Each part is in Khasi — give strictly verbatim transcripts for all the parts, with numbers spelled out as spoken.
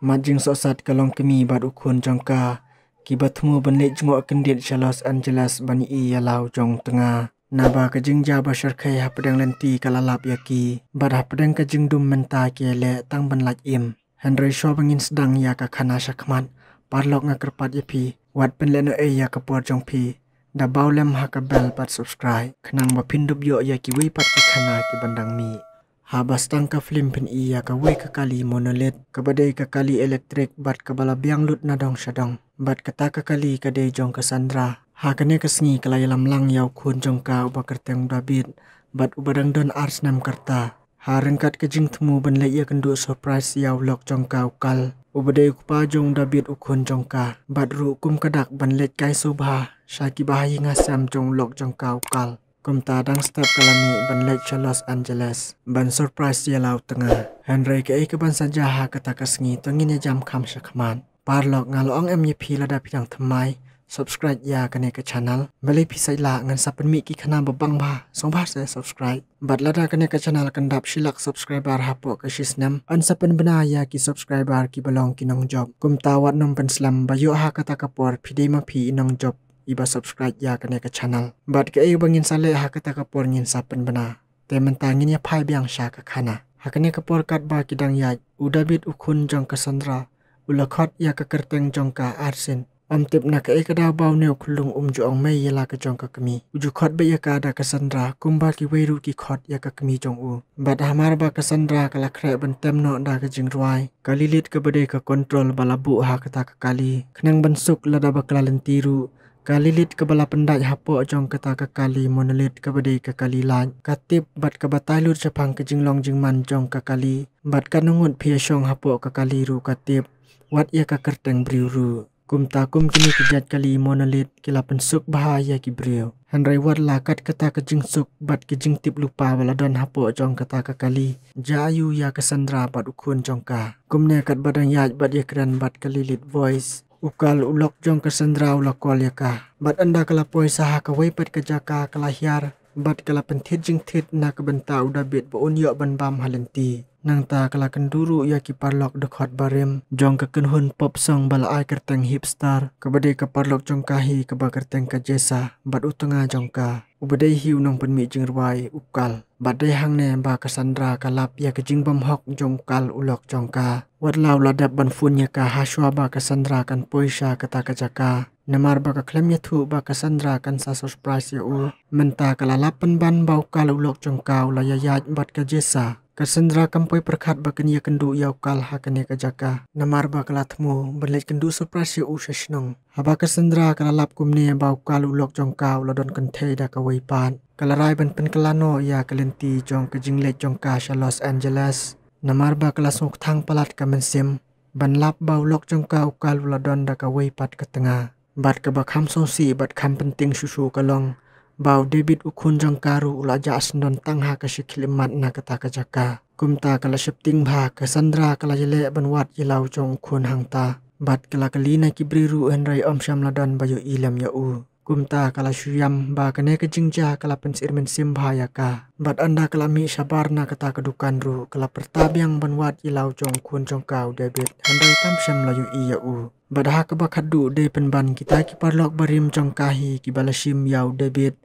Mat jingsohsat ka long kmie bad u khun jong ka, kiba thmu ban leit jngoh kyndit sha Los Angeles ban ïohi ïa la u jong u tnga. Naba ka jingjia ba shyrkhei hapdeng lynti ka la lap ïa ki, bad hapdeng ka jingdum mynta ki leh tang ban lait im. Hynrei shuwa ba ngin sdang ïa ka khana shakhmat, paralok nga kyrpad ïa phi, wat pynlehnohei ïa ka por jong phi da baw lem ha ka bell bad subscribe, khnang ba phin dup ïoh ïa kiwei pat ki khana kiban dang mih. Haba sdang ka film phin ïohi ïa kawei ka kali monolith, kaba dei ka kali elektrik bad kaba la biang lut na dong sha dong. Bad kata ka kali ka dei jong ka Sandra. Ha kane ka sngi ka la ïalam lang ïa u khun jong ka uba kyrteng u David, bad uba dang don ar snem ka rta. Ha ryngkat ka jingthmu ban leit ïakynduh surprise ïa u lok jong ka u Carl, uba dei u kpa jong u David u khun jong ka. Bad ruh kum ka dak ban leit kai sngewbha sha kiba ha ïing ha sem jong u lok jong ka u Carl. Kumta dang step ka la mih ban leit sha Los Angeles ban surprise ïa la u tnga. Hynrei kaei kaban sa jia ha kata ka sngi to ngin ïa jam kham shakhmat. Paralok, nga la ong em ïa phi lada phi dang thymmai subscribe ïa kane ka channel. Balei phi sa ïa lah, ngan sa pynmih ki khana ba bang bha, sngewbha sa subscribe. Bad lada kane ka channel kan dap shi lak subscriber hapoh ka shi snem, yn sa pynbna ïa ki subscriber kiba long ki nongjop. Kumta wat nym pynslem ba ïoh ha kata ka por phi dei ma phi i nongjop iba subscribe ïa kane ka channel. Bad kaei ba ngin sa leh ha kata ka por ngin sa pynbna. Te mynta ngin ïa phai biang sha ka khana. Ha kane ka por katba ki dang ïaid, u David u khun jong ka Sandra u la khot ïa ka kyrteng jong ka arsien. Ym tip na kaei ka daw ba une u khyllung um ju ong mei ïa la ka jong ka kmie. U ju khot beit ïa ka da ka Sandra, kumba kiwei ruh ki khot ïa ka kmie jong u. Bad hamar ba ka Sandra ka la khreh ban tem noh da ka jingrwai, ka Lilith kaba dei ka control ba la buh ha kata ka kali, khnang ban suk lada ba ka la lynti ruh. Ka Lilith kaba la pyndait hapoh jong kata ka kali monolith kaba dei ka kali lait, ka tip bad ka batai lut shaphang ka jinglong jingman jong ka kali. Bad katno ngut phi ïa shong hapoh ka kali ruh ka tip, wat ïa ka kyrteng briew ruh. Kumta kum kine ki jait kali monolith ki la pynsuk bha ïa ki briew. Hynrei wat la kat kata ka jingsuk bad ka jingtip lypa ba la don hapoh jong kata ka kali, jia aiu ïa ka Sandra bad u khun jong ka. Kumne katba dang ïaid bad ïakren bad ka Lilith voice, u Carl u lok jong ka Sandra u la call ïa ka. Bad ynda ka la poi sha ha kawei pat ka jaka ka la hiar, bad ka la pynthied jingthied na ka bynta u David ba un ïoh ban bam ha lynti. Nangta ka la kynduh ruh ïa ki paralok dkhot barim jong ka kynhun pop song ba la ai kyrteng Hipster, kaba dei ka paralok jong ka hi kaba kyrteng ka Jessa, bad u tnga jong ka, uba dei hi u nongpynmih jingrwai u Carl. Bad dei hangne ba ka Sandra ka lap ïa ka jingbymhok jong u Carl u lok jong ka. Wat la u la dep ban phone ïa ka ha shuwa ba ka Sandra kan poi sha kata ka jaka. Namar ba ka khlem ïathuh ba ka Sandra kan sa surprise ïa u. Mynta ka la lap pynban ba u Carl u lok jong ka u la ïaid bad ka Jessa. Ka Sandra kam poi pyrkhat ba kan ïakynduh ïa u Carl ha kane ka jaka. Namar ba ka la thmu ban leit kynduh surprise ïa u sha shnong. Haba ka Sandra ka la lap kumne ba u Carl u lok jong ka u la don kynthei da kawei pat, ka la rai ban pynkylla noh ïa ka lynti jong ka jingleit jong ka sha Los Angeles. Namar ba ka la sngewkthang palat ka mynsiem ban lap ba u lok jong ka u Carl u la don da kawei pat ka tnga. Bad kaba kham sngewsih bad kham pyntieng shuh shuh ka long ba u David u khun jong ka ruh u la jah syndon tang ha ka shi khyllipmat na kata ka jaka. Kumta ka la sheptieng bha, ka Sandra ka la ïaleh ban wad ïa la u jong u khun hangta. Bad ka la kylli na ki briew ruh hynrei ym shym la don ba ïohi lem ïa u. Kumta ka la shu ïam ba kane ka jingjia ka la pynsyier mynsiem bha ïa ka. Bad ynda ka la mih shabar na kata ka dukan ruh ka la pyrta biang ban wad ïa la u jong u khun jong ka u David, hynrei kam shym la ïohi ïa u. Bad ha kaba khatduh dei pynban kita ki paralok barim jong ka hi kiba la shim ïa u David.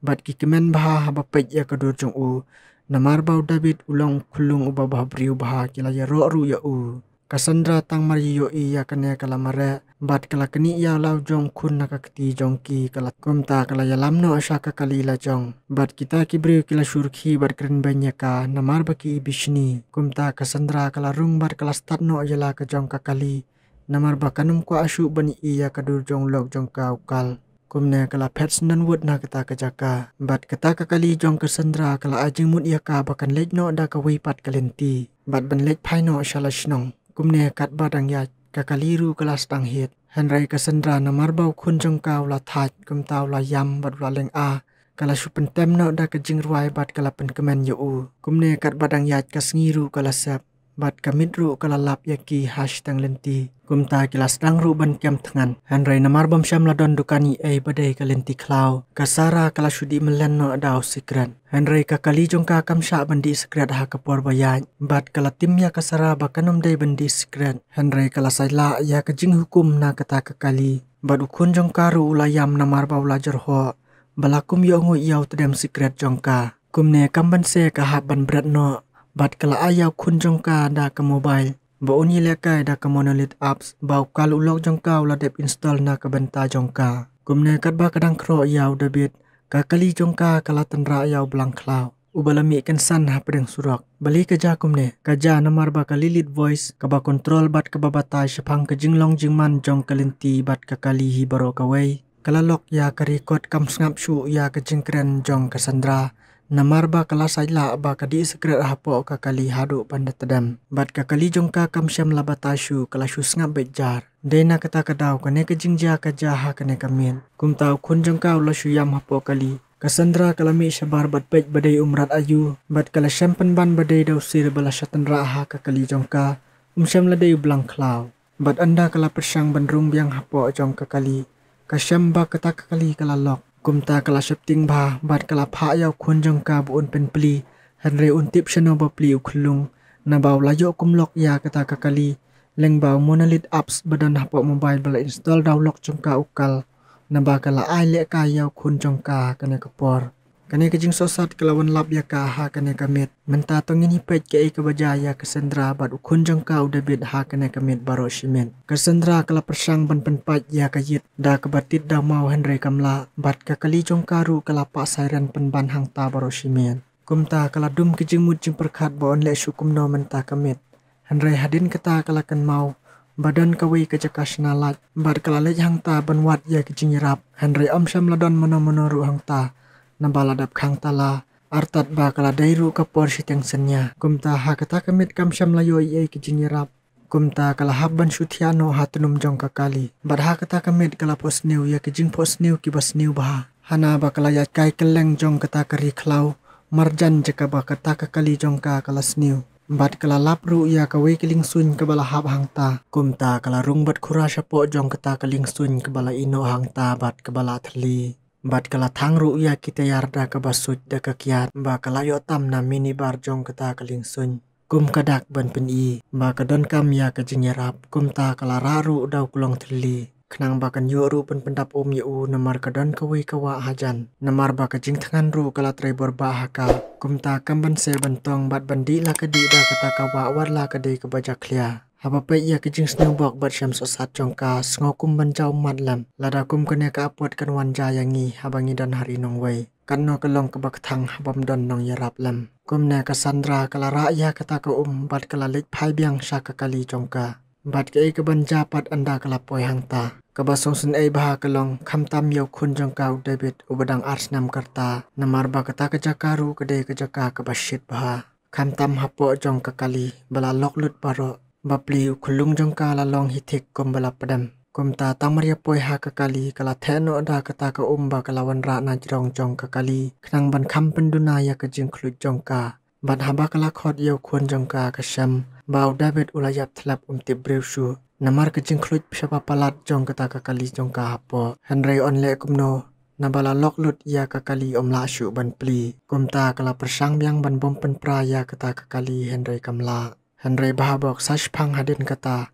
Bad ki kmen bha haba peit ïa ka dur jong u. Namar ba u David u long u khyllung uba bhabriew bha, ki la ïaroh ruh ïa u. Ka Sandra tang mar ïohi ïa kane ka la mareh bad ka la knieh ïa la u jong u khun na ka kti jong ki, ka la, kumta ka la ïalam noh sha ka kali lajong. Bad kita ki briew ki la shu rkhie bad kren beiñ ïa ka namar ba ki ibishni. Kumta ka Sandra ka la rung bad ka la stad noh ïa la ka jong ka kali. Namar ba kan ym kwah shuh ban ïohi ïa ka dur jong u lok jong ka u Carl. Kumne ka la phet syndon wut na kata ka jaka. Bad kata ka kali jong ka Sandra ka la ai jingmut ïa ka ba kan leit noh da kawei pat ka lynti bad ban leit phai noh sha la shnong. Kumne katba dang ïaid ka kali ruh ka la sdang hiat. Hynrei ka Sandra namar ba u khun jong ka u la thait, kumta u la ïam bad u la lynga. Ka la shu pyntem noh da ka jingrwai bad ka la pynkmen ïa u. Kumne katba dang ïaid ka sngi ruh ka la sep. Bad ka Mit ruh ka la lap ïa ki ha shiteng lynti. Kumta ki la sdang ruh ban kem thngan. Hynrei namar bym shym la don dukan ei ei ba dei ka lynti khlaw, ka Sara ka la shu dih mlien noh da u sikret. Hynrei ka kali jong ka kam shah ban dih sikret ha ka por ba ïaid. Bad ka la tim ïa ka Sara ba kan ym dei ban dih sikret. Hynrei ka la said lah ïa ka jinghukum na kata ka kali. Bad u khun jong ka ruh u la ïam namar ba u la jyrhoh ba la kum ïoh nguid ïa u tdem sikret jong ka. Kumne kam ban se ka hap ban bret noh. Bad ka la ai ïa u khun jong ka da ka mobile ba un ïalehkai da ka Monolith apps ba u kal u lok jong ka u la dep install na ka bynta jong ka. Kumne katba ka dang khroh ïa u David, ka kali jong ka ka la tynrah ïa u blang khlaw uba la mih kynsan hapdeng surok. Balei ka jia kumne? Ka jia namar ba ka Lilith Voice kaba control bad kaba batai shaphang ka jinglong jingman jong ka lynti bad ka kali hi baroh kawei, ka la lok ïa ka record kam sngap shuh ïa ka jingkren jong ka Sandra. Namar ba ka la said lah ba ka dih sikret hapoh ka kali haduh ban da tdem. Bad ka kali jong ka kam shym la batai shuh, ka la shu sngap beit jar. Dei na kata ka daw kane ka jingjia ka jia ha kane ka miet. Kumta u khun jong ka u la shu ïam hapoh kali. Ka Sandra ka la mih shabar bad peit ba dei u mrad aïu. Bad ka la shem pynban ba dei da u sir ba la shah tynrah ha ka kali jong ka. Um shym la dei u blang khlaw. Bad ynda ka la pyrshang ban rung biang hapoh jong ka kali, ka shem ba kata ka kali ka la lok. Kumta ka la sheptieng bha bad ka la phah ïa u khun jong ka ba un pynplie. Hynrei un tip shano ba plie u khyllung. Naba u la ïoh kum lok ïa kata ka kali. Lyngba u Monolith apps ba don hapoh mobile ba la install da u lok jong ka u kal. Naba ka la ai lehkai ïa u khun jong ka kane ka por. Kane ka jingsohsat ka la wan lap ïa ka ha kane ka miet. Mynta to ngin ïa peit kaei kaba jia ïa ka Sandra bad u khun jong ka u David ha kane ka miet baroh shi miet. Ka Sandra ka la pyrshang ban pynpait ïa ka ïit da kaba tit da u maw hynrei kam lah. Bad ka kali jong ka ruh ka la pah siren pynban hangta baroh shi miet. Kumta ka la dum ka jingmut jingpyrkhat ba un leh shuh kumno mynta ka miet. Hynrei hadien kata ka la kynmaw ba don kawei ka jaka shna lait bad ka la leit hangta ban wad ïa ka jingïarap. Hynrei ym shym la don mano mano ruh hangta. Naba la dap khang tala. Artat ba ka la dei ruh ka por shiteng synñia. Kumta ha kata ka miet kam shym la ïoh ei ei ka jingïarap. Kumta ka la hap ban shu thiah noh ha tnum jong ka kali. Bad ha kata ka miet ka la phohsniew ïa ka jingphohsniew kiba sniew bha. Hana ba ka la ïaid kai kylleng jong kata ka ri khlaw marjan jaka ba kata ka kali jong ka ka la sniew. Bad ka la lap ruh ïa kawei ka liengsuiñ kaba la hap hangta. Kumta ka la rung bad khura shapoh jong kata ka liengsuiñ kaba la ïehnoh hangta bad kaba la thylli. Bad ka la thang ruh ïa ki tyre da kaba suit da ka kiad ba ka la ïoh tam na minibar jong kata ka liengsuiñ. Kum ka dak ban pyni ba ka donkam ïa ka jingïarap, kumta ka la rah ruh da u klong thylli. Khnang ba kan ïoh ruh ban pyndap um ïa u namar ka don kawei ka wah hajan. Namar ba ka jingthngan ruh ka la trei bor bha ha ka. Kumta kam ban se ban tong bad ban dih la ka dih da kata ka wah wat la ka dei kaba jakhlia. Haba peit ïa ka jingsniew bok bad shem sohsat jong ka, sngew kum ban jaw mat lem. Lada kum kane ka apot kan wan jia ïa ngi haba ngi don ha ri nongwei. Katno ka long kaba kthang habym don nongïarap lem. Kumne ka Sandra ka la rah ïa kata ka um bad ka la leit phai biang sha ka kali jong ka. Bad kaei kaban jia pat ynda ka la poi hangta. Kaba sngewsynei bha ka long khamtam ïa u khun jong ka u David uba dang ar snem ka rta. Namar ba kata ka jaka ruh ka dei ka jaka kaba shit bha. Khamtam hapoh jong ka kali ba la lok lut baroh. Bapli u khyllung jong ka la long hi thik kumba la pdem. Kumta tang mar ïa poi ha ka kali ka la theh noh da kata ka um ba ka la wanrah na jrong jong ka kali. Khnang ban kham pynduna ïa ka jingkhluit jong ka. Bad haba ka la khot ïa u khun jong ka ka shem ba u David u la ïap thlep um tip briew shuh. Namar ka jingkhluit shaba palat jong kata ka kali jong ka hapoh. Hynrei yn leh kumno. Naba la lok lut ïa ka kali ym lah shuh ban plie. Kumta ka la pyrshang biang ban bom pynpra ïa kata ka kali hynrei kam lah. Hynrei bha bok sa shiphang hadien kata.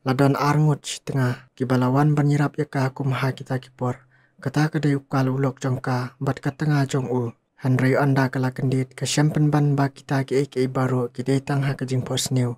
La don ar ngut shi tnga. Kiba la wan ban ïarap ïa ka kum ha kita ki por. Kata ka dei u kal u lok jong ka. Bad ka tnga jong u. Hynrei ynda ka la kyndit ka shem pynban ba kita kiei kiei baroh ki dei tang ha ka jingphohsniew.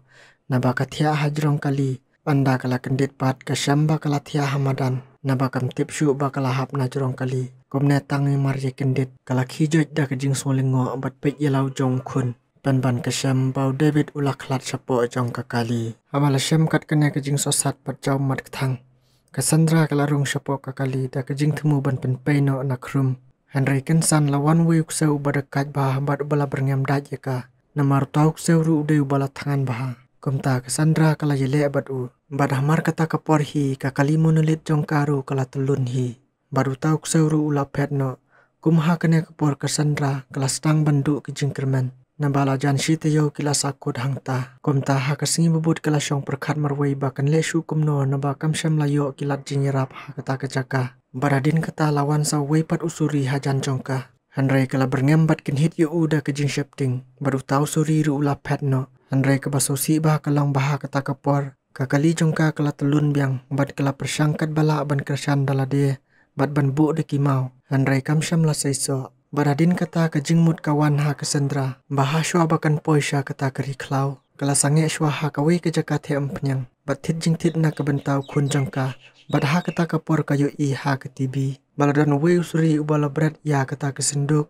Naba ka thiah ha jrong kali. Ynda ka la kyndit pat ka shem ba ka la thiah ha madan. Naba kam tip shuh ba ka la hap na jrong kali. Kumne tang mar ïa kyndit ka la khie joit da ka jingsngew lyngngoh bad peit ïa la u jong u khun. Pynban ka shem ba u David u la khlad shapoh jong ka kali. Haba la shem kat kane ka jingsohsat bad jaw mat kthang. Ka Sandra ka la rung shapoh ka kali da ka jingthmu ban pynpei noh na khrum. Hynrei kynsan la wan uwei u ksew uba da kait bha bad uba la byrngem dait ïa ka. Namar uta u ksew ruh u dei uba la thngan bha. Kumta ka Sandra ka la ïaleh bad u. Bad hamar kata ka por hi ka kali monolith jong ka ruh ka la tyllun hi. Bad uta u ksew ruh u la phet noh. Kum ha kane ka por ka Sandra ka la sdang ban duh ki jingkyrmen. Naba la jan shi taïew ki la sakut hangta. Kumta ha ka sngi ba bud ka la shong pyrkhat marwei ba kan leh shuh kumno naba kam shym la ïoh ki lad jingïarap ha kata ka jaka. Bad hadien kata la wan sa uwei pat u suri hajan jong ka. Hynrei ka la byrngem bad kynhit ïa u da ka jingsheptieng. Bad uta u suri ruh u la phet noh. Hynrei kaba sngewsih bha ka long ba ha kata ka por, ka kali jong ka ka la tyllun biang bad ka la pyrshang katba lah ban kyrshan da lade bad ban buh da ki maw. Hynrei kam shym la seisoh. Bad hadien kata ka jingmut ka wan ha ka Sandra ba ha shuwa ba kan poi sha kata ka ri khlaw, ka la sangeh shuwa ha kawei ka jaka theh umphniang bad thied jingthied na ka bynta u khun jong ka. Bad ha kata ka por ka ïohi ha ka T V ba la don uwei u suri uba la bret ïa kata ka synduk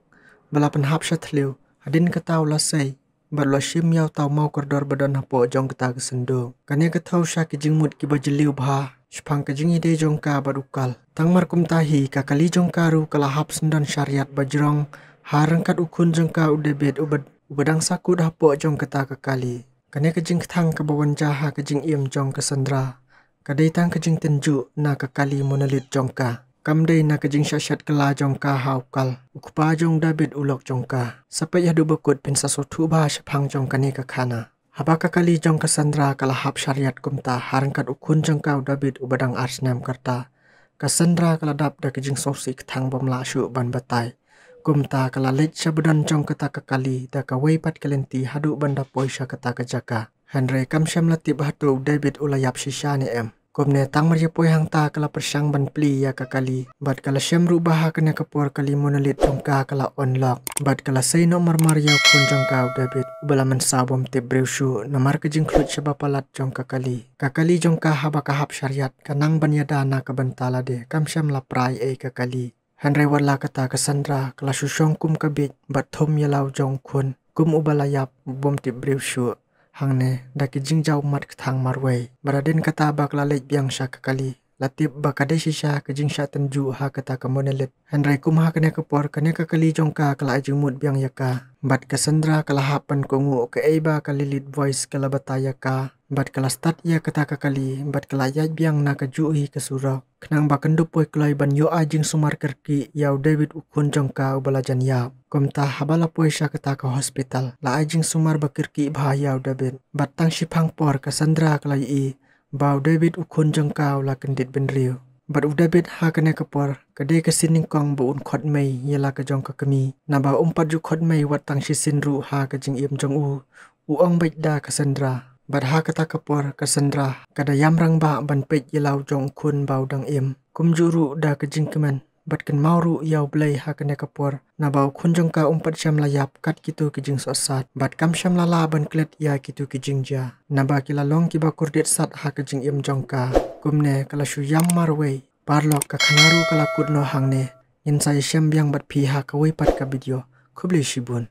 ba la pynhap sha thliew. Hadien kata u la sei bad u la shim ïa uta u maw kordor ba don hapoh jong kata ka synduk. Kane ka thew sha ki jingmut kiba jylliew bha shaphang ka jingïadei jong ka bad u kal. Tang mar kumta hi ka kali jong ka ruh ka la hap syndon shariat ba jrong ha ryngkat u khun jong ka u David uba, uba dang sakut hapoh jong kata ka kali. Kane ka jingkthang kaba wan jia ha ka jingim jong ka Sandra ka dei tang ka jingtynjuh na ka kali monolith jong ka. Kam dei na ka jingshah shet kylla jong ka ha u kal, u kpa jong u David u lok jong ka. Sa peit haduh ba kut phin sa sngewthuh bha shaphang jong kane ka khana. Haba ka kali jong ka Sandra ka la hap shariat kumta ha ryngkat u khun jong ka u David uba dang ar snem ka rta, ka Sandra ka la dap da ka jingsngewsih kthang bym lah shuh ban batai. Kumta ka la leit sha ba don jong kata ka kali da kawei pat ka lynti haduh ban da poi sha kata ka jaka. Hynrei kam shym la tip hato u David u la ïap shisha ne em. Kumne tang mar ïa poi hangta ka la pyrshang ban plie ïa ka kali bad ka la shem ruh ba ha kane ka por kali monolith jong ka ka la unlock bad ka la sei noh marmar ïa u khun jong ka u David uba la mynsaw bym tip briew shuh namar ka jingkhluit shaba palat jong ka kali. Ka kali jong ka haba ka hap shariat ka nang ban ïada na ka bynta lade, kam shym la prai ei ka kali. Hynrei wat la kata ka Sandra ka la shu shong kum ka bieit bad thum ïa la u jong u khun kum uba la ïap bym tip briew shuh. Hangne da ki jingjaw mat kthang marwei. Bad hadien kata ba ka la leit biang sha ka kali, la tip ba ka dei shisha ka jingshah tynjuh ha kata ka monolith. Hynrei kum ha kane ka por kane ka kali jong ka ka la ai jingmut biang ïa ka. Bad ka Sandra ka la hap ban kohnguh kaei ba ka Lilith voice ka la batai ïa ka. Bad ka la stad ïa kata ka kali bad ka la ïaid biang na kajuh hi ka surok. Khnang ba kan dup poi kloi ban ïoh ai jingsumar kyrkieh ïa u David u khun jong ka uba la jan ïap. Kumta haba la poi sha kata ka hospital la ai jingsumar ba kyrkieh bha ïa u David. Bad tang shiphang por ka Sandra ka la ïohi ba u David u khun jong ka u la kyndit bynriew. Bad u David ha kane ka por ka dei ka sien nyngkong ba un khot mei ïa la ka jong ka kmie. Naba um pat ju khot mei wat tang shisien ruh ha ka jingim jong u. U ong beit da ka Sandra. Bad ha kata ka por ka Sandra ka da ïam rangbah ban peit ïa la u jong u khun ba u dang im. Kumjuh ruh da ka jingkmen bad kynmaw ruh ïa u Blei ha kane ka por. Naba u khun jong ka um pat shym la ïap kat kito ki jingsohsat bad kam shym la lah ban klet ïa kito ki jingjia. Naba ki la long kiba kordit sat ha ka jingim jong ka. Kumne ka la shu ïam marwei. Paralok, ka khana ruh ka la kut noh hangne. Ngin sa ïashem biang bad phi ha kawei pat ka video. Khublei shibun.